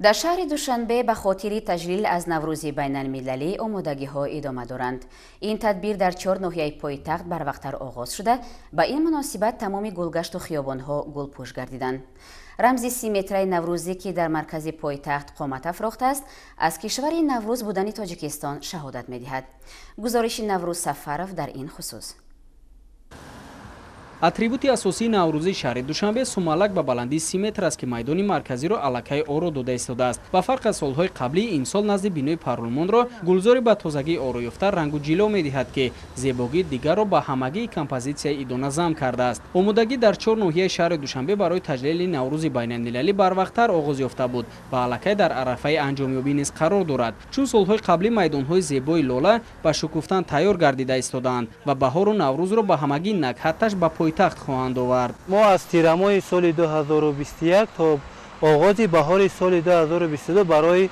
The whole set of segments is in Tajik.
Дар шаҳри Душанбе ба хотири таҷлил аз Наврӯзи байналмилалӣ омодагиҳо идома доранд. Ин тадбир дар 4 ноҳияи пойтахт барвақттар оғоз шуда, ба ин муносибат тамоми гулгашту хиёбонҳо гулпӯш гардиданд. Рамзи 30 метраи наврӯзӣ, ки дар маркази пойтахт қомат афрохтааст, аз кишвари наврӯз будани Тоҷикистон шаҳодат медиҳад. Гузориши Наврӯз Сафаров дар ин хусус. Атрибути асосии наврӯзии шаҳри Душанбе сумалак ба баландии 30 метр аст, ки майдони марказиро аллакай оро дода истодааст. Ба фарқ аз солҳои қаблӣ, имсол назди бинои парлумонро гулзори ба тозагӣ ороёфта рангу ҷило медиҳад, ки зебогии дигарро ба ҳамагии композитсияи идона зам кардааст. Омодагӣ дар чор ноҳияи шаҳри Душанбе барои таҷлили Наврӯзи байналмилалӣ барвақттар оғоз ёфта буд ва аллакай дар арафаи анҷомёбӣ низ қарор дорад. Чун солҳои қаблӣ, майдонҳои зебои лола ба шукуфтан тайёр гардида истодаанд ва баҳору наврӯзро ба ҳамагии накҳаташ ба пойтахт хоҳанд овард. Мо аз тирамоҳи соли 2021 то оғози баҳори соли 2022 барои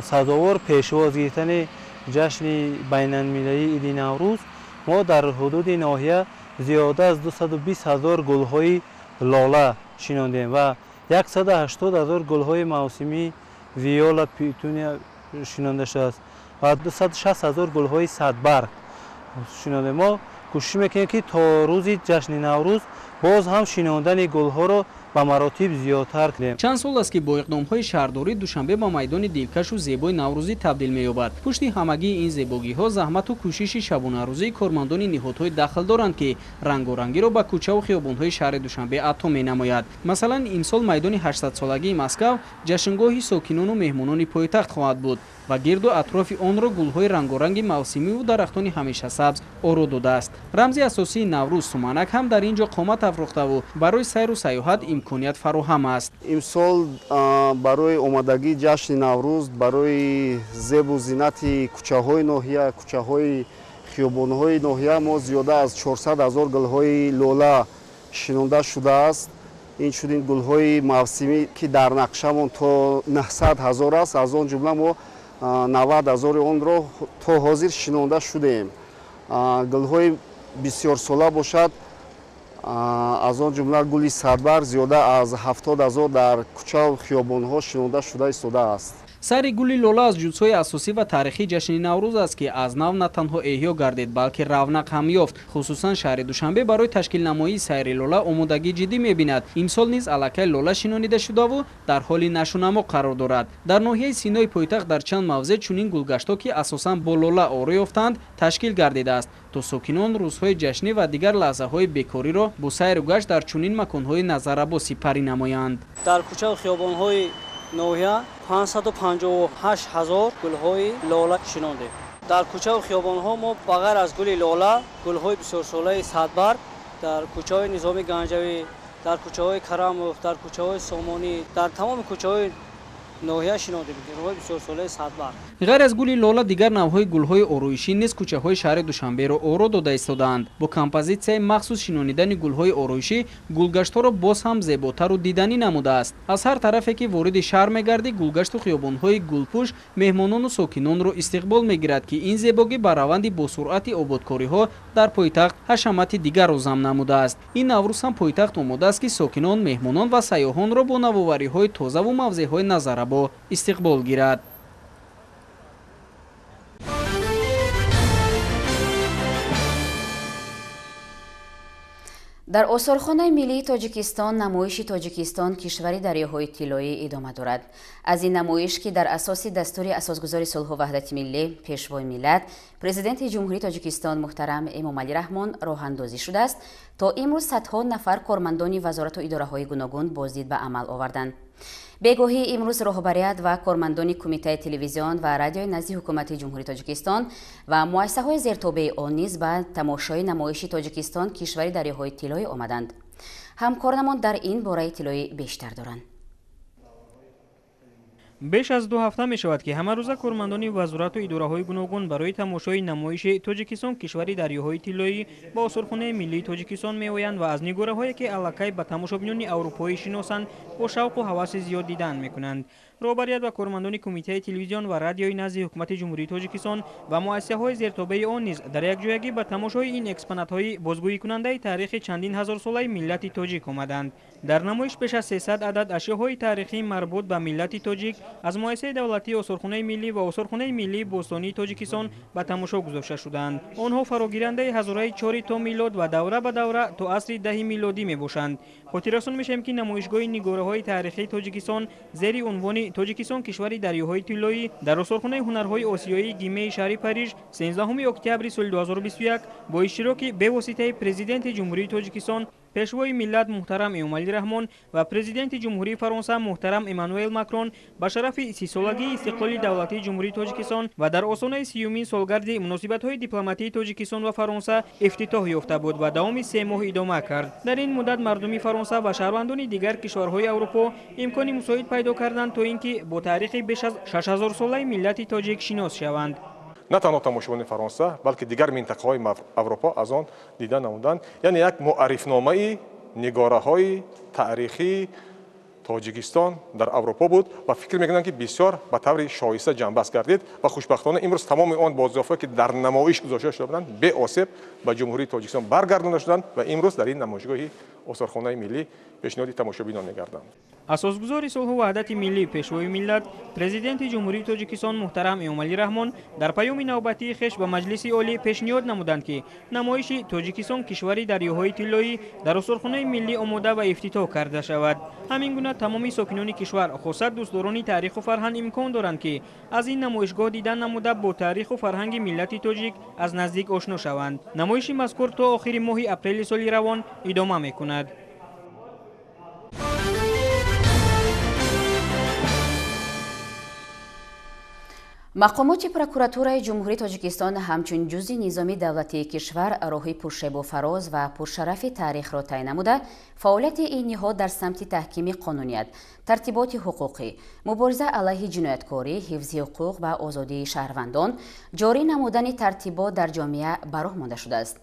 сазовор пешвоз гирифтани ҷашни байналмилалии иди Наврӯз мо дар ҳудуди ноҳия зиёда аз 220 ҳазор гулҳои лола шинондем ва 180 ҳазор гулҳои мавсимии виола, петуния шинонда шудааст ва 260 ҳазор гулҳои садбарг шинондем. Мо кӯшиш мекунем, ки то рӯзи ҷашни Наврӯз боз ҳам шинондани гулҳоро ба маротиб зиёдтар кунем. Чанд сол аст, ки бо иқдомҳои шаҳрдорӣ Душанбе ба майдони дилкашу зебои наврӯзӣ табдил меёбад. Пушти ҳамагии ин зебогиҳо заҳмату кӯшиши шабонарӯзии кормандони ниҳодҳои дахл доранд, ки рангорангиро ба кӯчаву хиёбонҳои шаҳри Душанбе ато менамояд. Масалан, имсол майдони 800-солагии Москав ҷашнгоҳи сокинону меҳмонони пойтахт хоҳад буд ва гирду атрофи онро гулҳои рангоранги мавсимиву дарахтони ҳамешасабз оро додааст. Рамзи асосии Наврӯз, суманак, ҳам дар ин ҷо қомат афрохтаву барои сайру сайёҳат имконият фароҳам аст. Имсол барои омодагии ҷашни Наврӯз, барои зебу зинати кӯчаҳои ноҳия, кӯчаҳои хиёбонҳои ноҳия мо зиёда аз 400 ҳазор гулҳои лола шинонда шудааст. Инчунин гулҳои мавсимӣ, ки дар нақшамон то 900 ҳазор аст, аз он ҷумла мо 90 ҳазори онро то ҳозир шинонда шудем. Гулҳои бисёрсола бошад, аз он ҷумла гули садбарг зиёда аз 70 ҳазор дар кӯчаву хиёбонҳо шинонда шуда истодааст. Сайри гули лола аз ҷузъҳои асосӣ ва таърихии ҷашни Наврӯз аст, ки аз нав на танҳо эҳё гардид, балки равнақ ҳам ёфт. Хусусан шаҳри Душанбе барои ташкилнамоии сайри лола омодагии ҷиддӣ мебинад. Имсол низ аллакай лола шинонида шудаву дар ҳоли нашӯнамо қарор дорад. Дар ноҳияи Синои пойтахт дар чанд мавзеъ чунин гулгаштҳо, ки асосан бо лола оро ёфтаанд, ташкил гардидааст, то сокинон рӯзҳои ҷашнӣ ва дигар лаҳзаҳои бекориро бо сайру гашт дар чунин маконҳои назаррабо сипарӣ намоянд. Дар кӯчаву хиёбонҳои ноҳия 558 ҳазор гулҳои лола шинондем. Дар кӯчаву хиёбонҳо мо ба ғайр аз гули лола гулҳои бисёрсолаи садбарг дар кӯчаҳои Низоми Ганҷавӣ, дар кӯчаҳои Карамов, дар кӯчаҳои Сомонӣ, дар тамоми кӯчаҳои ноҳия шинондем гулҳои бисёрсолаи садбарг. Ғайр аз гули лола, дигар навъҳои гулҳои ороишӣ низ кӯчаҳои шаҳри Душанберо оро дода истодаанд. Бо композитсияи махсус шинонидани гулҳои ороишӣ гулгаштҳоро боз ҳам зеботару диданӣ намудааст. Аз ҳар тарафе ки вориди шаҳр мегардӣ, гулгашту хиёбонҳои гулпӯш меҳмонону сокинонро истиқбол мегирад, ки ин зебогӣ ба раванди босуръати ободкориҳо дар пойтахт ҳашамати дигарро зам намудааст. Ин Наврӯз ҳам пойтахт омодааст, ки сокинон, меҳмонон ва сайёҳонро бо навовариҳои тозаву мавзеъҳои назаррабо истиқбол гирад. Дар Осорхонаи миллии Тоҷикистон намоиши «Тоҷикистон — кишвари дарёҳои тиллоӣ» идома дорад. Аз ин намоиш, ки дар асоси дастури асосгузори сулҳу ваҳдати миллӣ, Пешвои миллат, Президенти Ҷумҳурии Тоҷикистон муҳтарам Эмомалӣ Раҳмон роҳандозӣ шудааст, то имрӯз садҳо нафар кормандони вазорату идораҳои гуногун боздид ба амал оварданд. Бегоҳӣ имрӯз роҳбарият ва кормандони Кумитаи телевизион ва радиои назди Ҳукумати Ҷумҳурии Тоҷикистон ва муассисаҳои зертобеи он низ ба тамошои намоиши «Тоҷикистон — кишвари дарёҳои тиллоӣ» омаданд. Ҳамкоронамон дар ин бора иттилои бештар доранд. Беш аз 2 ҳафта мешавад, ки ҳамарӯза кормандони вазорату идораҳои гуногун барои тамошои намоиши Тоҷикистон кишвари дарёҳои тиллоӣ ба осорхонаи миллии Тоҷикистон меоянд ва аз нигораҳое, ки аллакай ба тамошобинони аврупоӣ шиносанд, бо шавқу ҳаваси зиёд дидан мекунанд. Роҳбарият ва кормандони Кумитаи телевизион ва радиои назди Ҳукумати Ҷумҳурии Тоҷикистон ва муассисаҳои зертобеи он низ дар якҷоягӣ ба тамошои ин экспонатҳои бозгӯикунандаи таърихи чандин ҳазорсолаи миллати тоҷик омаданд. Дар намоиш беш аз 300 адад ашёҳои таърихӣ марбут ба миллати тоҷик аз муассисаи давлатии осорхонаи миллӣ ва осорхонаи миллии бостонии Тоҷикистон ба тамошо гузошта шуданд. Онҳо фарогирандаи ҳазораи 4 то милод ва давра ба давра то асри 10 милодӣ мебошанд. Хотиррасон мешавем, ки намоишгоҳи нигораҳои таърихии Тоҷикистон зери унвони Тоҷикистон кишвари дарёҳои тиллоӣ дар осорхонаи ҳунарҳои осиёии Гимеи шаҳри Париж 13 октябри соли 2021 бо иштироки бевоситаи Президенти Ҷумҳурии Тоҷикистон, Пешвои миллат муҳтарам Эмомалӣ Раҳмон ва Президенти Ҷумҳурии Фаронса муҳтарам Эммануэл Макрон ба шарафи 30-солагии истиқлоли давлатии Ҷумҳурии Тоҷикистон ва дар остонаи 30-юмин солгарди муносибатҳои дипломатии Тоҷикистон ва Фаронса ифтитоҳ ёфта буд ва давоми 3 моҳ идома кард. Дар ин муддат мардуми Фаронса ва шаҳрвандони дигар кишварҳои Аврупо имкони мусоид пайдо карданд, то ин ки бо таърихи беш аз 6000-солаи миллати тоҷик шинос шаванд. На танҳо тамошобинони Фаронса, балки дигар минтақаҳои Аврупо аз он дида намуданд. Яъне як муаррифномаи нигораҳои таърихии Тоҷикистон дар Аврупо буд ва фикр мекунам, ки бисёр ба таври шоиста ҷамъбаст гардид ва хушбахтона имрӯз тамоми он бозёфтҳое, ки дар намоиш гузошта шуда буданд, беосеб ба Ҷумҳурии Тоҷикистон баргардонда шуданд ва имрӯз дар ин намоишгоҳи осорхонаи миллӣ пешниҳоди тамошобинон мегарданд. Асосгузори сулҳу ваҳдати миллӣ, Пешвои миллат, Президенти Ҷумҳурии Тоҷикистон муҳтарам Эмомалӣ Раҳмон дар паёми навбатии хеш ба Маҷлиси Олӣ пешниҳод намуданд, ки намоиши Тоҷикистон кишвари дарёҳои тиллоӣ дар осорхонаи миллӣ омода ва ифтитоҳ карда шавад. Ҳамин гуна тамоми сокинони кишвар, хоса дӯстдорони таъриху фарҳанг, имкон доранд, ки аз ин намоишгоҳ дидан намуда бо таъриху фарҳанги миллати тоҷик аз наздик ошно шаванд. Намоиши мазкур то охири моҳи апрели соли равон идома мекунад. Мақомоти прокуратураи Ҷумҳурии Тоҷикистон ҳамчун ҷузъи низоми давлатии кишвар роҳи пуршебу фароз ва пуршарафи таърихро тай намуда, фаъолияти ин ниҳод дар самти таҳкими қонуният, тартиботи ҳуқуқӣ, мубориза алайҳи ҷинояткорӣ, ҳифзи ҳуқуқ ва озодии шаҳрвандон, ҷорӣ намудани тартибот дар ҷомеа ба роҳ монда шудааст.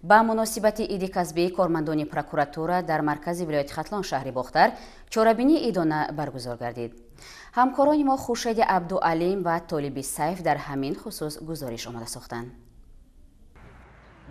Ба муносибати иди касбии кормандони прокуратура дар маркази вилояти Хатлон шаҳри Бохтар чорабинии идона баргузор гардид. Ҳамкорони мо Хуршеди Абдуалим ва Толиби Сайф дар ҳамин хусус гузориш омода сохтанд.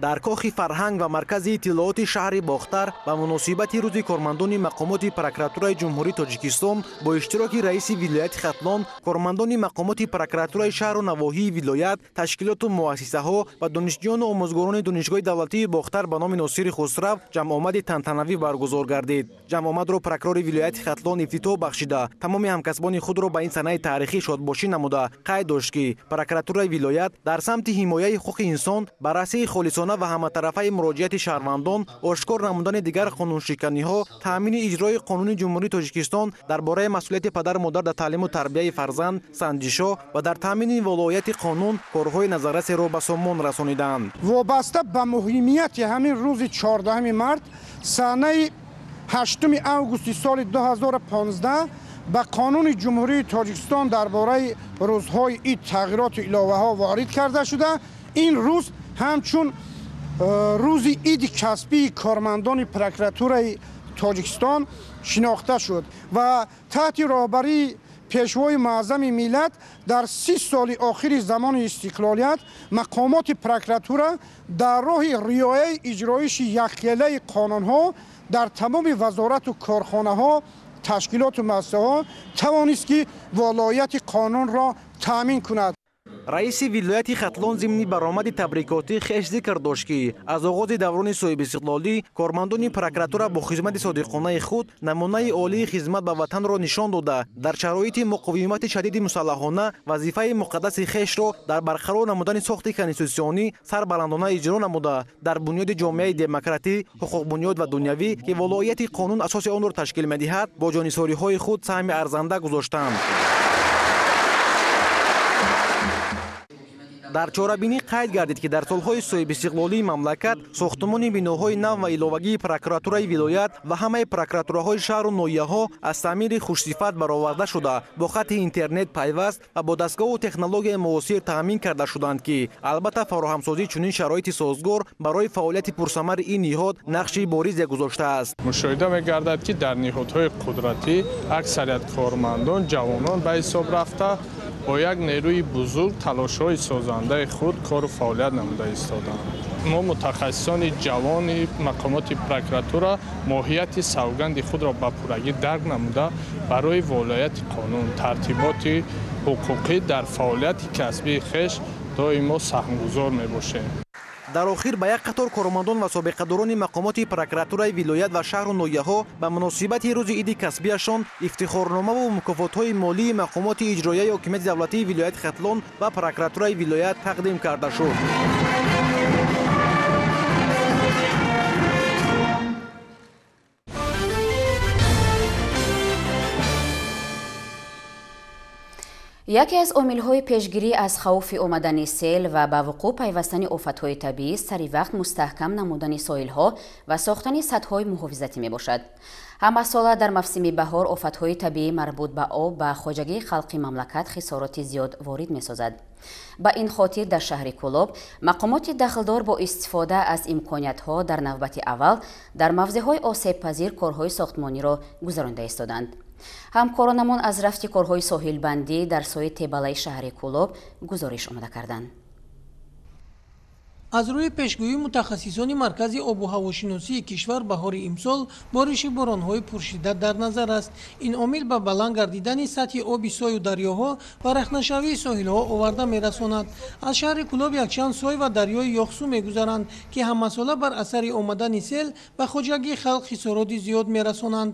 Дар кохи фарҳанг ва маркази иттилооти шаҳри Бохтар ба муносибати рӯзи кормандони мақомоти прокуратураи Ҷумҳурии Тоҷикистон бо иштироки раиси вилояти Хатлон, кормандони мақомоти прокуратураи шаҳру навоҳии вилоят, ташкилоту муассисаҳо ва донишҷӯёну омӯзгорони Донишгоҳи давлатии Бохтар ба номи Носири Хусрав ҷамъомади тантанавӣ баргузор гардид. Ҷамъомадро прокурори вилояти Хатлон ифтитоҳ бахшида, тамоми ҳамкасбони худро ба ин санаи таърихӣ шодбошӣ намуда, қайд дошт, ки прокуратураи вилоят дар самти ҳимояи ҳуқуқи инсон, баррасии холисона ва ҳаматарафаи муроҷиати шаҳрвандон, ошкор намудани дигар қонуншиканиҳо, таъмини иҷрои қонуни Ҷумҳурии Тоҷикистон дар бораи масъулияти падару модар дар таълиму тарбияи фарзанд, санҷишҳо ва дар таъмини волояти қонун корҳои назаррасеро ба сомон расонидаанд. Вобаста ба муҳимияти ҳамин рӯзи 14 март, санаи 8 августи соли 2015 ба қонуни Ҷумҳурии Тоҷикистон дар бораи рӯзҳои ид тағйироту иловаҳо ворид карда шуда, ин рӯз ҳамчун рӯзи иди касбии кормандони прокуратураи Тоҷикистон шинохта шуд ва таҳти роҳбарии Пешвои муаззами миллат дар 30 соли охири замони истиқлолият мақомоти прокуратура дар роҳи риояи иҷроиши якхелаи қонунҳо дар тамоми вазорату корхонаҳо, ташкилоту муассисаҳо тавонист, ки волояти қонунро таъмин кунад. Раиси вилояти Хатлон зимни баромади табрикотӣ хеш зикр дошт, ки аз оғози даврони соҳибистиқлолӣ кормандони прокуратура бо хизмати содиқонаи худ намунаи олии хизмат ба ватанро нишон дода, дар шароити муқовимати шадиди мусаллаҳона вазифаи муқаддаси хешро дар барқарор намудани сохти конститутсионӣ сарбаландона иҷро намуда, дар бунёди ҷомеаи демократӣ, ҳуқуқбунёд ва дунявӣ, ки волоияти қонун асоси онро ташкил медиҳад, бо ҷонисориҳои худ саҳми арзанда гузоштанд. Дар чорабинӣ қайд гардид, ки дар солҳои соҳибистиқлолии мамлакат сохтумони биноҳои нав ва иловагии прокуратураи вилоят ва ҳамаи прокуратураҳои шаҳру ноҳияҳо аз таъмири хушсифат бароварда шуда, бо хатти интернет пайваст ва бо дастгоҳу технологияи муосир таъмин карда шуданд, ки албатта фароҳамсозии чунин шароити созгор барои фаъолияти пурсамари ин ниҳод нақши боризе гузоштааст. Мушоҳида мегардад, ки дар ниҳодҳои қудратӣ аксарият кормандон ҷавонон ба ҳисоб рафта, бо як нерӯи бузург талошҳои созандаи худ кору фаъолият намуда истоданд. Мо мутахассисони ҷавони мақомоти прокуратура моҳияти савганди худро ба пуррагӣ дарк намуда, барои волояти қонун, тартиботи ҳуқуқӣ дар фаъолияти касбии хеш доимо саҳмгузор мебошем. Дар охир ба як қатор кормандон ва собиқадорони мақомоти прокуратураи вилоят ва шаҳру ноҳияҳо ба муносибати рӯзи иди касбияшон ифтихорномаву мукофотҳои молии мақомоти иҷроияи ҳокимияти давлатии вилояти Хатлон ва прокуратураи вилоят тақдим карда шуд. Яке аз омилҳои пешгирӣ аз хавфи омадани сел ва ба вуқӯъ пайвастани офатҳои табиӣ сари вақт мустаҳкам намудани соҳилҳо ва сохтани садҳои муҳофизатӣ мебошад. Ҳамасола дар мавсими баҳор офатҳои табиӣ марбут ба об ба хоҷагии халқи мамлакат хисороти зиёд ворид месозад. Ба ин хотир дар шаҳри Кӯлоб мақомоти дахлдор бо истифода аз имкониятҳо дар навбати аввал дар мавзеъҳои осебпазир корҳои сохтмониро гузаронида истоданд. Ҳамкоронамон аз рафти корҳои соҳилбандӣ дар сои Тебалаи шаҳри Кӯлоб гузориш омода карданд. Аз рӯи пешгӯии мутахассисони маркази обу ҳавошиносии кишвар, баҳори имсол бориши боронҳои пуршиддат дар назар аст. Ин омил ба баланд гардидани сатҳи оби сою дарёҳо ва рахнашавии соҳилҳо оварда мерасонад. Аз шаҳри Кӯлоб якчанд сой ва дарёи Ёхсу мегузаранд, ки ҳамасола бар асари омадани сел ба хоҷагии халқ хисороти зиёд мерасонанд.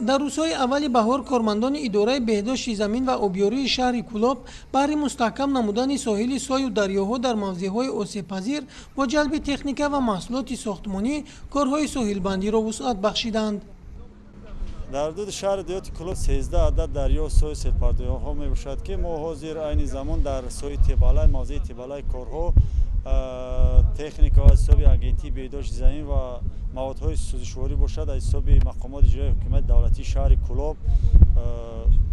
Дар рӯзҳои аввали баҳор кормандони идораи беҳдошти замин ва обёрии шаҳри Кӯлоб баҳри мустаҳкам намудани соҳили сою дарёҳо дар мавзеъҳои осебпазир бо ҷалби техника ва маҳсулоти сохтмонӣ корҳои соҳилбандиро вусъат бахшиданд. Дар ҳудуди шаҳри деҳоти Кӯлоб 13 адад дарё сои селпардоҳо мебошад, ки мо ҳозир айни замон дар сои Тебалай, мавзеи Тебалай корҳо техника аз ҳисоби агентии беҳдошти замин ва маводҳои сӯзишворӣ бошад аз ҳисоби мақомоти иҷроияи ҳукумати давлатии шаҳри Кӯлоб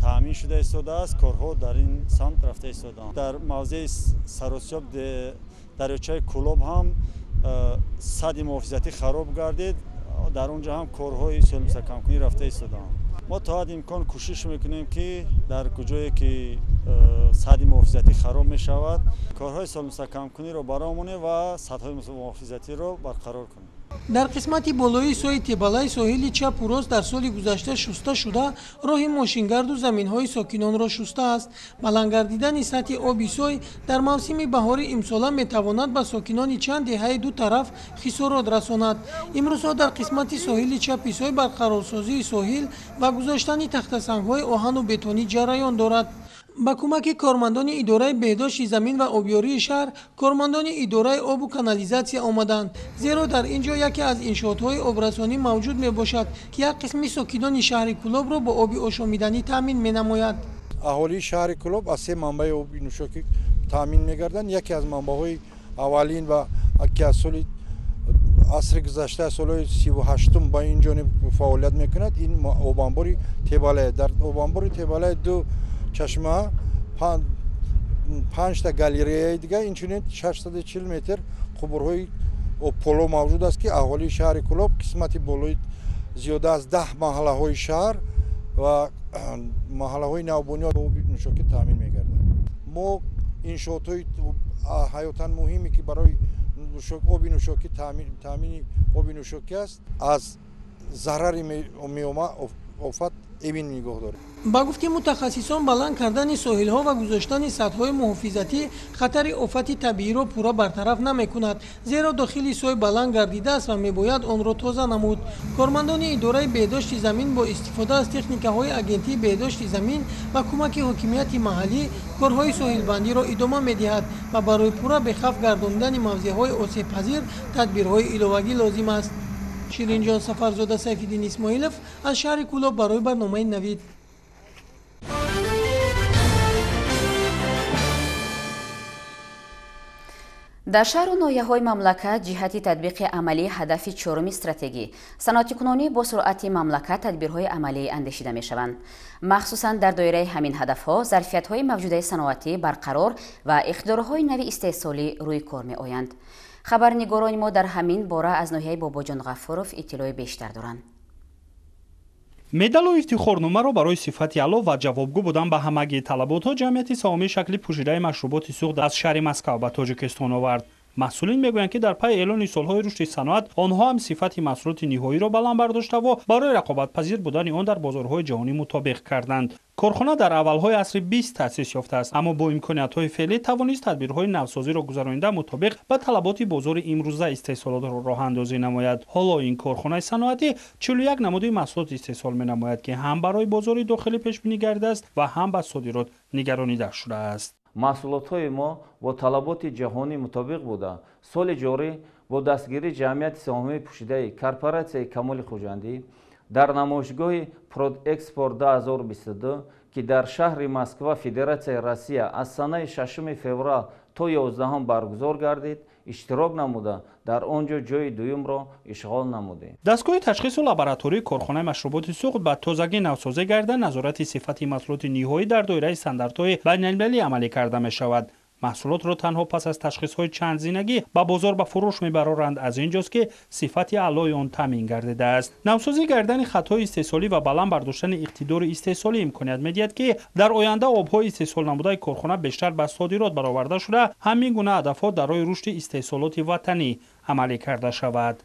таъмин шуда истодааст. Корҳо дар ин самт рафта истодаанд. Дар мавзеи Саросиёб дарёчаи Кӯлоб ҳам садди муҳофизатӣ хароб гардид. Дар он ҷо ҳам корҳои солимсакамкунӣ рафта истодаанд. Мо то ҳад имкон кӯшиш мекунем, ки дар куҷое ки садди муҳофизатӣ хароб мешавад, корҳои солимсакамкуниро баромонем ва садҳои муҳофизатиро барқарор кунем. Дар қисмати болоии сои Тебалай соҳили чапу рост дар соли гузашта шуста шуда, роҳи мошингарду заминҳои сокинонро шустааст. Баланд гардидани сатҳи оби сой дар мавсими баҳори имсола метавонад ба сокинони чанд деҳаи ду тараф хисорот расонад. Имрӯзҳо дар қисмати соҳили чапи сой барқарорсозии соҳил ва гузоштани тахтасангҳои оҳану бетонӣ ҷараён дорад. Ба кӯмаки кормандони идораи беҳдошти замин ва обёрии шаҳр кормандони идораи обу канализатсия омаданд, зеро дар ин ҷо яке аз иншоотҳои обрасонӣ мавҷуд мебошад, ки як қисми сокинони шаҳри Кӯлобро бо оби ошомиданӣ таъмин менамояд. Аҳолии шаҳри Кӯлоб аз се манбаи оби нӯшокӣ таъмин мегарданд. Яке аз манбаъҳои аввалин ва ки аз соли асри гузашта, солҳои 38-ум ба ин ҷониб фаъолият мекунад, ин обанбори Тебалай. Дар обанбори Тебалай ду чашма, 5та галереяи дига, инчунин 640 метр қубурҳои обполо мавҷуд аст, ки аҳолии шаҳри Кӯлоб қисмати болои зиёда аз 10 маҳаллаҳои шаҳр ва маҳаллаҳои навбунёд бо оби нӯшокӣ таъмин мегардад. Мо иншоотҳои ҳаётан муҳиме, ки барои оби нӯшокӣ таъмини оби нӯшокӣ аст, аз зарари меома офат эмин нигоҳ дорем. Ба гуфти мутахассисон, баланд кардани соҳилҳо ва гузоштани садҳои муҳофизатӣ хатари офати табииро пурра бартараф намекунад, зеро дохили сой баланд гардидааст ва мебояд онро тоза намуд. Кормандони идораи беҳдошти замин бо истифода аз техникаҳои агентии беҳдошти замин ва кӯмаки ҳокимияти маҳаллӣ корҳои соҳилбандиро идома медиҳад ва барои пурра бехавф гардонидани мавзеъҳои осебпазир тадбирҳои иловагӣ лозим аст. Ширинҷон Сафарзода, Сайфиддин Исмоилов аз шаҳри Кӯлоб барои барномаи Навид. Дар шаҳру ноҳияҳои мамлакат ҷиҳати татбиқи амалии ҳадафи чоруми стратегӣ саноатикунонӣ бо суръати мамлакат тадбирҳои амалӣ андешида мешаванд. Махсусан дар доираи ҳамин ҳадафҳо зарфиятҳои мавҷудаи саноатӣ барқарор ва иқтидорҳои нави истеҳсолӣ рӯи кор меоянд. Хабарнигорони мо дар ҳамин бора аз ноҳияи Бобоҷон Ғафуров иттилои бештар доранд. Медалу ифтихорномаро барои сифати аъло ва ҷавобгӯ будан ба ҳамагии талаботҳо ҷамъияти саҳомии шакли пӯшидаи машруботи Суғд аз шаҳри Москав ба Тоҷикистон овард. Маҳсулин мегӯянд, ки дар пайи эълони солҳои рушди саноат онҳо ҳам сифати маҳсулоти ниҳоиро баланд бардоштаву барои рақобатпазир будани он дар бозорҳои ҷаҳонӣ мутобиқ карданд. Корхона дар аввалҳои асри 20 таъсис ёфтааст, аммо бо имкониятҳои феълӣ тавонист тадбирҳои навсозиро гузаронида мутобиқ ба талаботи бозори имрӯза истеҳсолотро роҳандозӣ намояд. Ҳоло ин корхонаи саноатӣ 41 намуди маҳсулот истеҳсол менамояд, ки ҳам барои бозори дохилӣ пешбинӣ гардидааст ва ҳам ба содирот нигаронида шудааст. Маҳсулотҳои мо бо талаботи ҷаҳонӣ мутобиқ буда, соли ҷорӣ бо дастгирии ҷамъияти саҳомии пӯшидаи корпоратсияи Камоли Хуҷандӣ дар намоишгоҳи Продэкспорт 2022, ки дар шаҳри Москва Федератсияи Россия аз санаи 6 феврал то 11 баргузор гардид, иштирок намуда дар он ҷо ҷои дуюмро ишғол намудем. Дастгоҳи ташхису лаборатории корхонаи машруботи Суғд ба тозагӣ навсозӣ гарда назорати сифати маҳсулоти ниҳоӣ дар доираи стандартҳои байналмилалӣ амалӣ карда мешавад. Маҳсулотро танҳо пас аз ташхисҳои чандзинагӣ ба бозор ба фурӯш мебароранд. Аз ин ҷост, ки сифати аълои он таъмин гардидааст. Навсозӣ гардани хатҳои истеҳсолӣ ва баланд бардоштани иқтидори истеҳсолӣ имконият медиҳад, ки дар оянда обҳои истеҳсолнамудаи корхона бештар ба содирот бароварда шуда, ҳамин гуна ҳадафҳо дар роҳи рушди истеҳсолоти ватанӣ амалӣ карда шавад.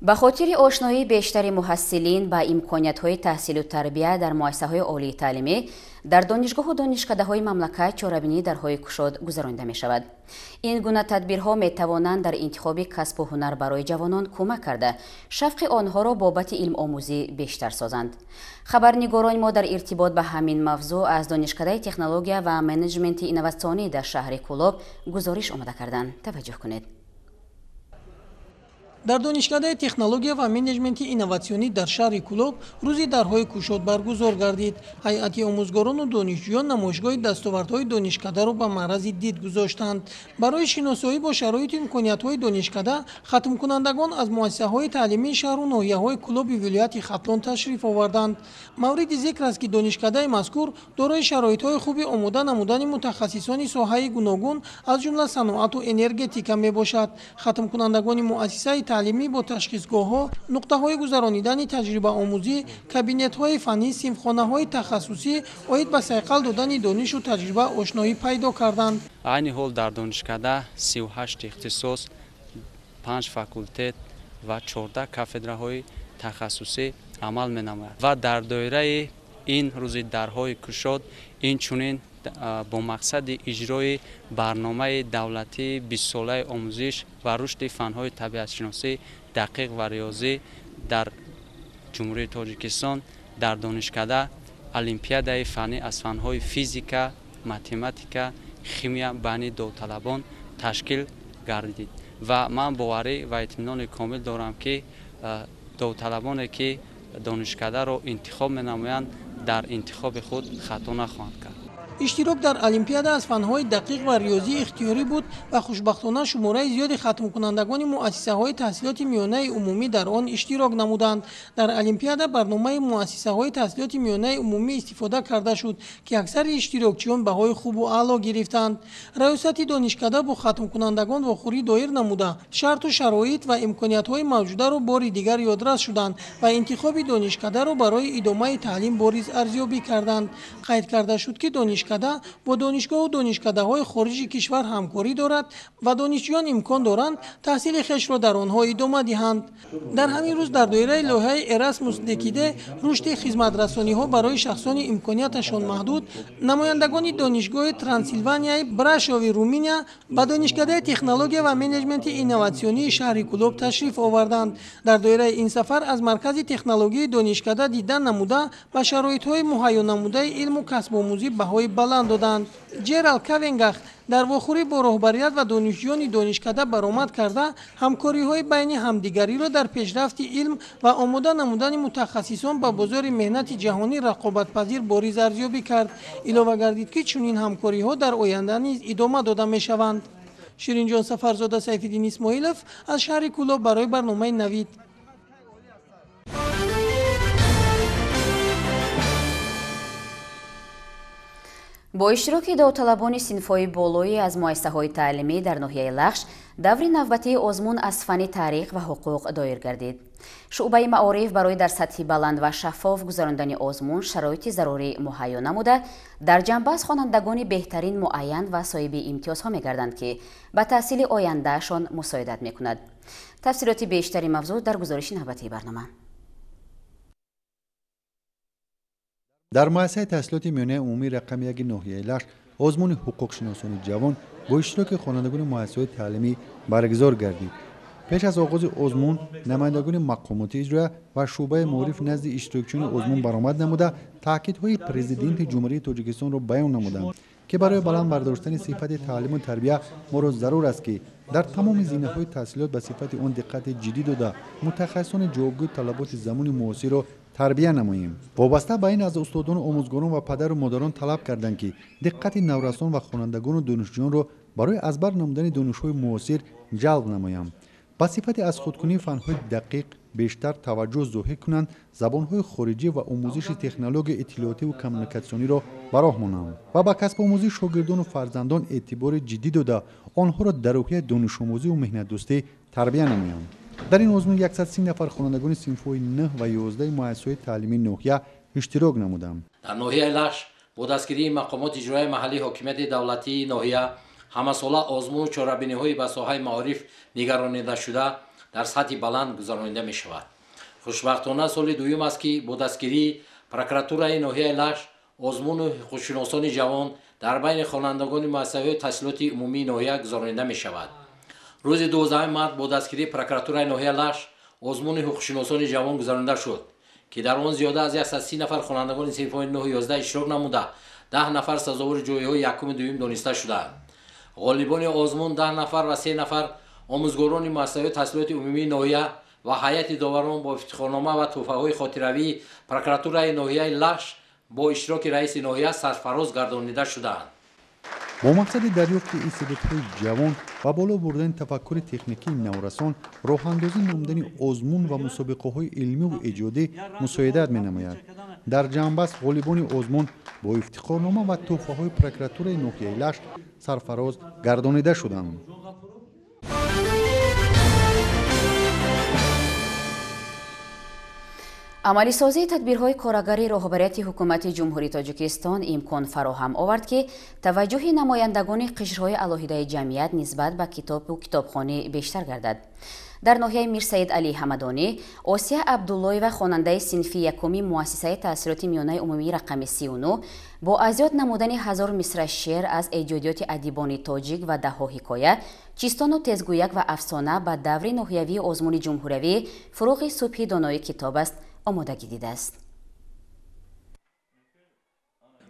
Ба хотири ошноии бештари муҳассилин ба имкониятҳои таҳсилу тарбия дар муассисаҳои олии таълимӣ дар донишгоҳу донишкадаҳои мамлакат чорабинии дарҳои кушод гузаронида мешавад. Ин гуна тадбирҳо метавонанд дар интихоби касбу ҳунар барои ҷавонон кӯмак карда, шавқи онҳоро бобати илмомӯзӣ бештар созанд. Хабарнигорони мо дар иртибот ба ҳамин мавзӯъ аз донишкадаи технология ва менеҷменти инноватсионӣ дар шаҳри Кӯлоб гузориш омода карданд. Таваҷҷӯҳ кунед. Дар донишкадаи технология ва менеҷменти инноватсионӣ дар шаҳри Кӯлоб рӯзи дарҳои кушод баргузор гардид. Ҳайати омӯзгорону донишҷӯён намоишгоҳи дастовардҳои донишкадаро ба маърази дид гузоштанд. Барои шиносоӣ бо шароиту имкониятҳои донишкада хатмкунандагон аз муассисаҳои таълимии шаҳру ноҳияҳои Кӯлоби вилояти Хатлон ташриф оварданд. Мавриди зикр аст, ки донишкадаи мазкур дорои шароитҳои хуби омода намудани мутахассисони соҳаи гуногун аз ҷумла саноату энергетика мебошад. Хатмкунандагони муассисаи таълимӣ бо ташхисгоҳҳо, нуқтаҳои гузаронидани таҷрибаомӯзӣ, кабинетҳои фаннӣ, синфхонаҳои тахассусӣ оид ба сайқал додани донишу таҷриба ошноӣ пайдо карданд. Айни ҳол дар донишкада 38 ихтисос, 5 факултет ва 14 кафедраҳои тахассусӣ амал менамояд ва дар доираи ин рӯзи дарҳои кушод инчунин бо мақсади иҷрои барномаи давлатии 20-солаи омӯзиш ва рушди фанҳои табиатшиносӣ, дақиқ ва риёзӣ дар Ҷумҳурии Тоҷикистон дар донишкада олимпиадаи фаннӣ аз фанҳои физика, математика, химия байни довталабон ташкил гардид ва ман боварӣ ва итминони комил дорам, ки довталабоне ки донишкадаро интихоб менамоянд дар интихоби худ хато нахоҳанд кард. Иштирок дар олимпиада аз фанҳои дақиқ ва риёзӣ ихтиёрӣ буд ва хушбахтона шумораи зиёди хатмкунандагони муассисаҳои таҳсилоти миёнаи умумӣ дар он иштирок намуданд. Дар олимпиада барномаи муассисаҳои таҳсилоти миёнаи умумӣ истифода карда шуд, ки аксари иштирокчиён баҳои хубу аъло гирифтанд. Раёсати донишкада бо хатмкунандагон вохӯрӣ доир намуда, шарту шароит ва имкониятҳои мавҷударо бори дигар ёдрас шуданд ва интихоби донишкадаро барои идомаи таълим бориз арзёбӣ карданд. Қайд карда шуд, ки донишкада бо донишгоҳу донишкадаҳои хориҷи кишвар ҳамкорӣ дорад ва донишҷӯён имкон доранд таҳсили хешро дар онҳо идома диҳанд. Дар ҳамин рӯз дар доираи лоиҳаи Эрасмус Лекиде рушди хизматрасониҳо барои шахсони имконияташон маҳдуд намояндагони донишгоҳи Трансилванияи Брашови Руминия ба донишкадаи технология ва менеҷменти инноватсионии шаҳри Кӯлоб ташриф оварданд. Дар доираи ин сафар аз маркази технологияи донишкада дидан намуда ба шароитҳои муҳайё намудаи илму касбомӯзӣ баҳои баланд доданд. Ҷералд Кавенгах дар вохӯрӣ бо роҳбарият ва донишҷӯёни донишкада баромад карда, ҳамкориҳои байни ҳамдигариро дар пешрафти илм ва омода намудани мутахассисон ба бозори меҳнати ҷаҳонӣ рақобатпазир бориз арзёбӣ кард. Илова гардид, ки чунин ҳамкориҳо дар оянда низ идома дода мешаванд. Ширинҷон Сафарзода, Сайфиддин Исмоилов аз шаҳри Кӯлоб барои барномаи Навид. Бо иштироки довталабони синфҳои болоӣ аз муассисаҳои таълимӣ дар ноҳияи Лахш даври навбатии озмун аз фанни таърих ва ҳуқуқ доир гардид. Шӯъбаи маориф барои дар сатҳи баланд ва шаффоф гузарондани озмун шароити зарурӣ муҳайё намуда, дар ҷанбаз хонандагони беҳтарин муайян ва соҳиби имтиёзҳо мегарданд, ки ба таҳсили ояндаашон мусоидат мекунад. Тафсилоти бештари мавзӯъ дар гузориши навбатии барнома. Дар муассисаи таҳсилоти миёнаи умумии рақами 1 ноҳияи Лахш озмуни ҳуқуқшиносони ҷавон бо иштироки хонандагони муассисаҳои таълимӣ баргузор гардид. Пеш аз оғози озмун намояндагони мақомоти иҷроя ва шӯъбаи маориф назди иштирокчиёни озмун баромад намуда, таъкидҳои президенти Ҷумҳурии Тоҷикистонро баён намуданд, ки барои баланд бардоштани сифати таълиму тарбия моро зарур аст, ки дар тамоми зинаҳои таҳсилот ба сифати он диққати ҷиддӣ дода, мутахассисони ҷавобгӯи талаботи замони муосирро тарбия намоем. Вобаста ба ин аз устодону омӯзгорон ва падару модарон талаб карданд, ки диққати наврасон ва хонандагону донишҷӯёнро барои аз бар намудани донишҳои муосир ҷалб намоянд, ба сифати аз худкунии фанҳои дақиқ бештар таваҷҷӯҳ зоҳир кунанд, забонҳои хориҷӣ ва омӯзиши технологияи иттилоотиву коммуникатсиониро ба роҳ монанд ва ба касбомӯзии шогирдону фарзандон эътибори ҷиддӣ дода, онҳоро дар рӯҳияи донишомӯзиву меҳнатдӯстӣ тарбия намоянд. Дар ин озмун 130 нафар хонандагони синфҳои 9 ва 11 муассисаҳои таълимии ноҳия иштирок намуданд. Дар ноҳияи Лахш бо дастгирии мақомоти иҷроияи маҳаллии ҳокимияти давлатии ноҳия ҳамасола озмуну чорабиниҳои ба соҳаи маориф нигаронидашуда дар сатҳи баланд гузаронида мешавад. Хушбахтона соли дуюм аст, ки бо дастгирии прокуратураи ноҳияи Лахш озмуну ҳуқуқшиносони ҷавон дар байни хонандагони муассисаҳои таҳсилоти умумии ноҳия гузаронида мешавад. Рӯзи 12 март бо дастгирии прокуратураи ноҳияи Лахш озмуни ҳуқуқшиносони ҷавон гузаронида шуд, ки дар он зиёда аз 130 нафар хонандагони синфҳои 9 11 иштирок намуда, 10 нафар сазовори ҷойҳои якуму дуюм дониста шуданд. Ғолибони озмун 10 нафар ва 3 нафар омӯзгорони муассисаҳои таҳсилоти умумии ноҳия ва ҳайати доварон бо ифтихорнома ва тӯҳфаҳои хотиравии прокуратураи ноҳияи Лахш бо иштироки раиси ноҳия сарфароз гардонида шуданд. Бо мақсади дарёфти истеъдодҳои ҷавон ва боло бурдани тафаккури техникии наврасон, роҳандозӣ намудани озмун ва мусобиқаҳои илмиву эҷодӣ мусоидат менамояд. Дар ҷанбаст ғолибони озмун бо ифтихорнома ва тӯҳфаҳои прокуратураи ноҳияи Лахш сарфароз гардонида шуданд. Амалисозии тадбирҳои корагари роҳбарияти ҳукумати Ҷумҳурии Тоҷикистон имкон фароҳам овард, ки таваҷҷӯҳи намояндагони қишрҳои алоҳидаи ҷамъият нисбат ба китобу китобхонӣ бештар гардад. Дар ноҳияи Мирсаид Алӣ Ҳамадонӣ Осия Абдуллоева, хонандаи синфи якуми муассисаи таҳсилоти миёнаи умумии рақами 39, бо азёд намудани 1000 мисра шеър аз эҷодиёти адибони тоҷик ва даҳҳо ҳикоя, чистону тезгӯяк ва афсона ба даври ноҳиявии озмуни ҷумҳуриявӣ «Фурӯғи субҳи донои китоб аст» омодагӣ дидааст.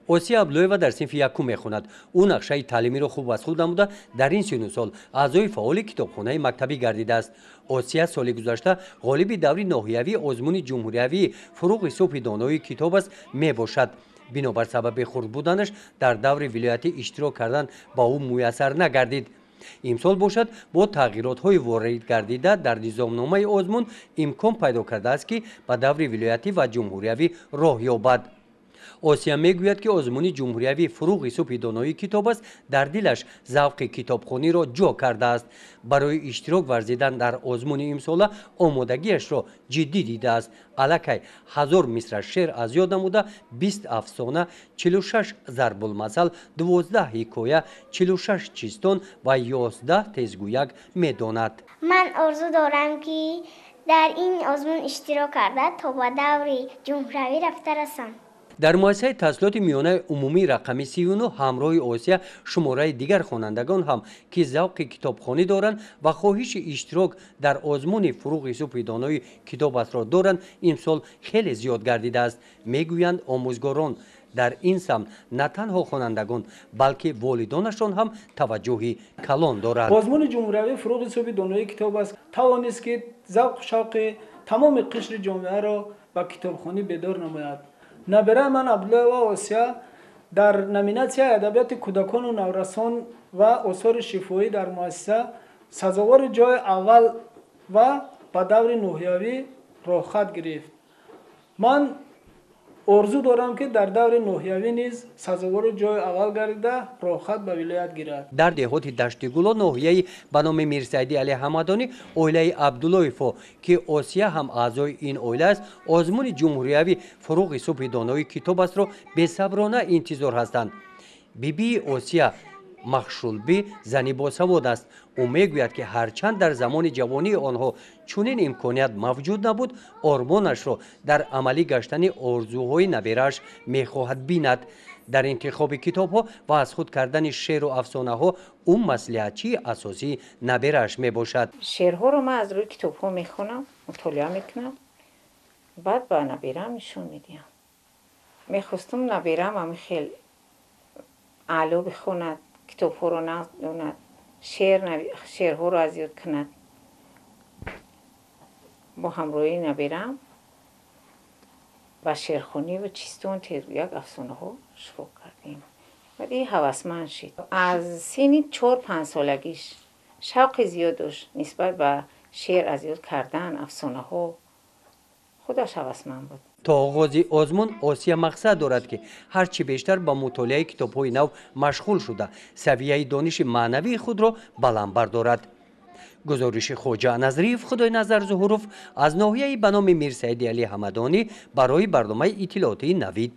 Осия Абдуллоева дар синфи якум мехонад. Ӯ нақшаи таълимиро хуб аз худ намуда, дар ин сину сол аъзои фаъоли китобхонаи мактабӣ гардидааст. Осия соли гузашта ғолиби даври ноҳиявии озмуни ҷумҳуриявии «Фурӯғи субҳи донои китоб аст» мебошад. Бинобар сабаби хурд буданаш дар даври вилоятӣ иштирок кардан ба ӯ муяссар нагардид. Имсол бошад, бо тағйиротҳои ворид гардида дар низомномаи озмун имкон пайдо кардааст, ки ба даври вилоятӣ ва ҷумҳуриявӣ роҳ ёбад. Осия мегӯяд, ки озмуни ҷумҳуриявии «Фурӯғи субҳи донои китоб аст» дар дилаш завқи китобхониро ҷо кардааст. Барои иштирок варзидан дар озмуни имсола омодагиашро ҷиддӣ дидааст. Аллакай 1000 мисра шеър аз ёд намуда, 20 афсона, 46 зарбулмасал, 12 ҳикоя, 46 чистон ва 11 тезгӯяк медонад. Ман орзу дорам, ки дар ин озмун иштирок карда то ба даври ҷумҳуриявӣ рафта расам. Дар муассисаи таҳсилоти миёнаи умумии рақами 39 ҳамроҳи Осия шумораи дигар хонандагон ҳам, ки завқи китобхонӣ доранд ва хоҳиши иштирок дар озмуни «Фурӯғи субҳи донои китоб астро» доранд, имсол хеле зиёд гардидааст, мегӯянд омӯзгорон. Дар ин самт на танҳо хонандагон, балки волидонашон ҳам таваҷҷӯҳи калон доранд. Озмуни ҷумҳуриявии фурӯғи субҳи доноии китоб аст тавонист, ки завқу шавқи тамоми қишри ҷомеаро ба китобхонӣ бедор намояд. Набираи ман Абдуллоева Осия дар номинатсияи адабиёти кӯдакону наврасон ва осори шифоӣ дар муассиса сазовори ҷои аввал ва ба даври ноҳиявӣ роҳхат гирифт. Ман орзу дорам, ки дар даври ноҳиявӣ низ сазовори ҷои аввал гардида, роҳхат ба вилоят гирад. Дар деҳоти Даштигуло, ноҳияи ба номи Мирсаиди Али Ҳамадонӣ, оилаи Абдуллоевҳо, ки Осия ҳам аъзои ин оила аст, озмуни ҷумҳуриявӣ фурӯғи субҳи донои китоб астро бесаброна интизор ҳастанд. Бибии Осия Махшулбӣ зани босавод аст. Ӯ мегӯяд, ки ҳарчанд дар замони ҷавонии онҳо чунин имконият мавҷуд набуд, ормонашро дар амалӣ гаштани орзуҳои наберааш мехоҳад бинад. Дар интихоби китобҳо ва аз худ кардани шеъру афсонаҳо ӯ маслиҳатчии асосии наберааш мебошад. Шеърҳоро ман аз рӯи китобҳо мехонам, мутолиа мекунам, баъд ба набераам нишон медиҳам. Мехостум набераам ҳамин хел аъло бихонад, китобҳоро надонад, шеърҳоро аз ёд кунад. Бо ҳамроҳии набераам ба шеърхонӣ ва чистон тезгӯяк афсонаҳо шурӯъ кардем. Баъд ин ҳавасманд шид. Аз синни 4-5 солагиш шавқи зиёд дошт нисбат ба шеър аз ёд кардан, афсонаҳо. Худаш ҳавасманд буд. То оғози озмун Осия мақсад дорад, ки ҳарчи бештар ба мутолиаи китобҳои нав машғул шуда, савияи дониши маънавии худро баланд бардорад. Гузориши Хоҷа Назриев, Худойназар Зуҳуров аз ноҳияи ба номи Мирсаиди Али Ҳамадонӣ барои барномаи иттилоотии Навид.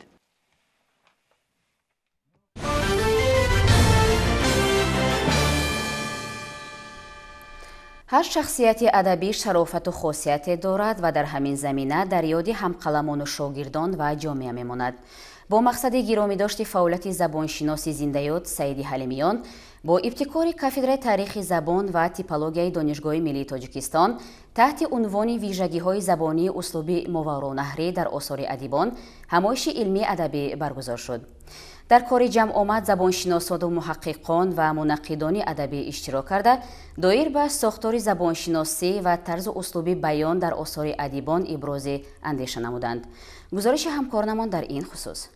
Ҳар шахсияти адабӣ шарофату хосияте дорад ва дар ҳамин замина дар ёди ҳамқаламону шогирдон ва ҷомеа мемонад. Бо мақсади гиромӣ дошти фаъолияти забоншиноси зиндаёд Саиди Ҳалимиён бо ибтикори кафедраи таърихи забон ва типологияи Донишгоҳи миллии Тоҷикистон таҳти унвони вижагиҳои забонии услуби моваронаҳрӣ дар осори адибон ҳамоиши илмии адабӣ баргузор шуд. Дар кори ҷамъомад забоншиносону муҳаққиқон ва мунаққидони адабӣ иштирок карда, доир ба сохтори забоншиносӣ ва тарзу услуби баён дар осори адибон ибрози андеша намуданд. Гузориши ҳамкоронамон дар ин хусус.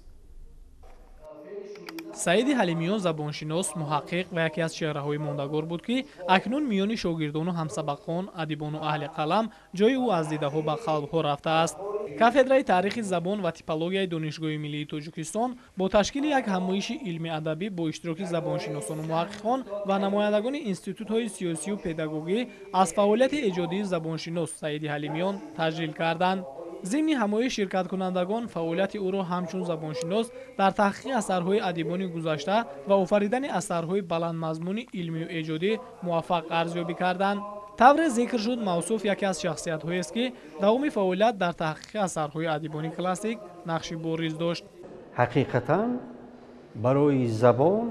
Саиди Ҳалимиён забоншинос, муҳаққиқ ва яке аз чеҳраҳои мондагор буд, ки акнун миёни шогирдону ҳамсабақон, адибону аҳли қалам ҷои ӯ аз дидаҳо ба қалбҳо рафтааст. Кафедраи таърихи забон ва типологияи Донишгоҳи миллии Тоҷикистон бо ташкили як ҳамоиши илми адабӣ бо иштироки забоншиносону муҳаққиқон ва намояндагони институтҳои сиёсию педагогӣ аз фаъолияти эҷодии забоншинос Саиди Ҳалимиён таҷлил карданд. Зимни ҳамоиш ширкаткунандагон фаъолияти ӯро ҳамчун забоншинос дар таҳқиқи асарҳои адибони гузашта ва офаридани асарҳои баландмазмуни илмию эҷодӣ муваффақ арзёбӣ карданд. Тавре зикр шуд, мавсуф яке аз шахсиятҳоест, ки давоми фаъолият дар таҳқиқи асарҳои адибони классик нақши бориз дошт. Ҳақиқатан барои забон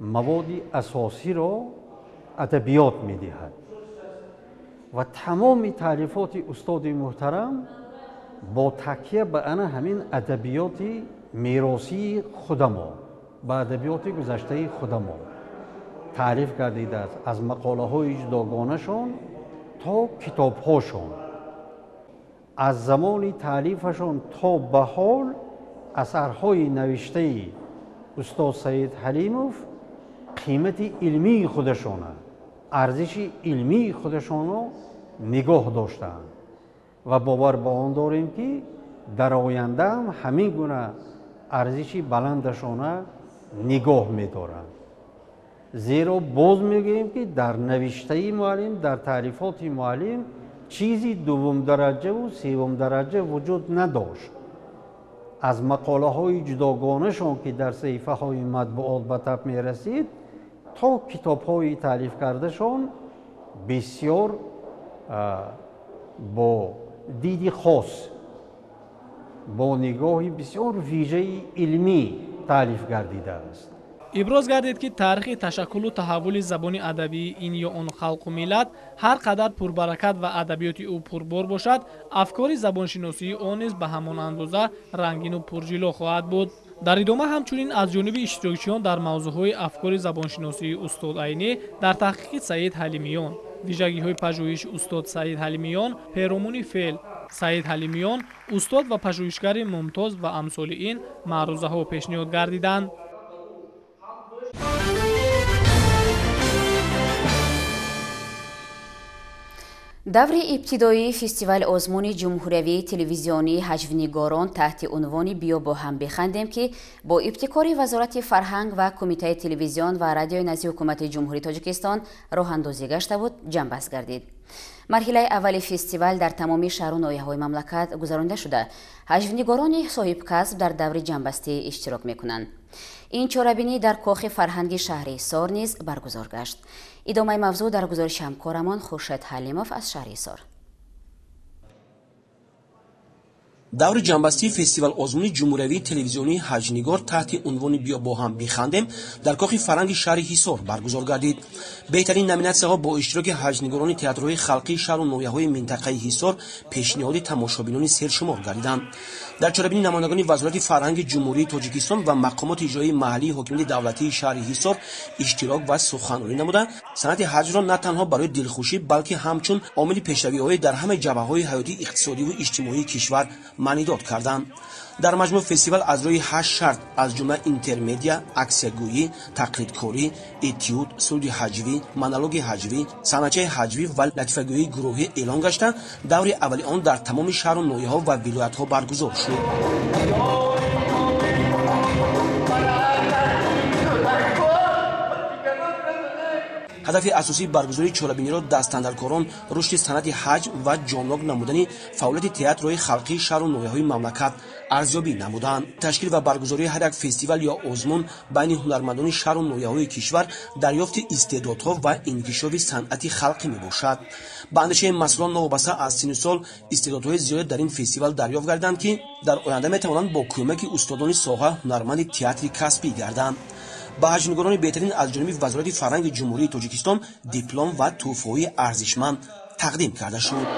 маводи асосиро адабиёт медиҳад ва тамоми таълифоти устоди муҳтарам бо такя ба ана ҳамин адабиёти меросии худамо, ба адабиёти гузаштаи худамо таъриф гардидааст, аз мақолаҳои ҷудогонашон то китобҳошон. Аз замони таълифашон то ба ҳол асарҳои навиштаи устод Саид Ҳалимов қимати илмии худашона, арзиши илмии худашонро нигоҳ доштаанд ва бовар ба он дорем, ки дар ояндаам ҳамин гуна арзиши баландашона нигоҳ медоранд. Зеро боз мегӯем, ки дар навиштаи муаллим, дар таърифоти муаллим чизи дуввумдараҷаву севумдараҷа вуҷуд надошт. Аз мақолаҳои ҷудогонашон, ки дар саҳифаҳои матбуот ба таб мерасид, то китобҳои таълиф кардашон бисёр бо диди хос, бо нигоҳи бисёр вижаи илмӣ таълиф гардидааст. Иброз гардид, ки таърихи ташаккулу таҳаввули забони адабии ин ё он халқу миллат ҳар қадар пурбаракат ва адабиёти ӯ пурбор бошад, афкори забоншиносии он низ ба ҳамон андоза рангину пурҷило хоҳад буд. Дар идома ҳамчунин аз ҷониби иштирокчиён дар мавзӯъҳои афкори забоншиносии устод Айнӣ дар таҳқиқи Саид Ҳалимиён, вижагиҳои пажӯҳиши устод Саид Ҳалимиён, перомуни феъл, Саид Ҳалимиён, устод ва пажӯҳишгари мумтоз ва амсоли ин маърузаҳо пешниҳод гардиданд. Даври ибтидоии фестивали озмуни ҷумҳуриявии телевизионии ҳаҷвнигорон таҳти унвони «Биё бо ҳам бихандем», ки бо ибтикори Вазорати фарҳанг ва Кумитаи телевизион ва радиои назди Ҳукумати Ҷумҳурии Тоҷикистон роҳандозӣ гашта буд, ҷамъбаст гардид. Марҳилаи аввали фестивал дар тамоми шаҳру ноҳияҳои мамлакат гузаронида шуда, ҳаҷвнигорони соҳибкасб дар даври ҷамъбастӣ иштирок мекунанд. Ин чорабинӣ дар Кохи фарҳанги шаҳри Ҳисор низ баргузор гашт. Идомаи мавзӯъ дар гузориши ҳамкорамон Хуршед Ҳалимов аз шаҳри Ҳисор. Даври ҷамъбастии фестивал озмуни ҷумҳуриявии телевизионии ҳаҷнигор таҳти унвони «Биё бо ҳам бихандем» дар Кохи фарҳанги шаҳри Ҳисор баргузор гардид. Беҳтарин номинатсияҳо бо иштироки ҳаҷнигорони театрҳои халқии шаҳру ноҳияҳои минтақаи Ҳисор пешниҳоди тамошобинони сершумор гардиданд. Дар чорабинӣ намояндагони Вазорати фарҳанги Ҷумҳурии Тоҷикистон ва мақомоти иҷроии маҳаллии ҳокимияти давлатии шаҳри Ҳисор иштирок ва суханронӣ намуда, санъати ҳаҷвро на танҳо барои дилхушӣ, балки ҳамчун омили пешравиҳои дар ҳамаи ҷабҳаҳои ҳаётии иқтисодиву иҷтимоии кишвар маънидод карданд. Дар маҷмӯъ фестивал аз рӯи 8 шарт, аз ҷумла интермедия, аксиягӯӣ, тақлидкорӣ, этюд, суруди ҳаҷвӣ, монологи ҳаҷвӣ, саҳначаи ҳаҷвӣ ва латифагӯии гурӯҳӣ эълон гашта, даври аввали он дар тамоми шаҳру ноҳияҳо ва вилоятҳо баргузор шуд. Ҳадафи асосии баргузории чорабиниро дастандаркорон рушди санъати ҳаҷв ва ҷоннок намудани фаъолияти театрҳои халқии шаҳру ноҳияҳои мамлакат арзёбӣ намуданд. Ташкил ва баргузории ҳар як фестивал ё озмун байни ҳунармандони шаҳру ноҳияҳои кишвар дарёфти истеъдодҳо ва инкишофи санъати халқӣ мебошад. Ба андешаи масъулон, новобаста аз синну сол истеъдодҳои зиёде дар ин фестивал дарёфт гардиданд, ки дар оянда метавонанд бо кӯмаки устодони соҳа ҳунарманди театри касбӣ гарданд. Ба ҳаҷвнигорони беҳтарин аз ҷониби Вазорати фарҳанги Ҷумҳурии Тоҷикистон диплом ва тӯҳфаҳои арзишманд тақдим карда шуд.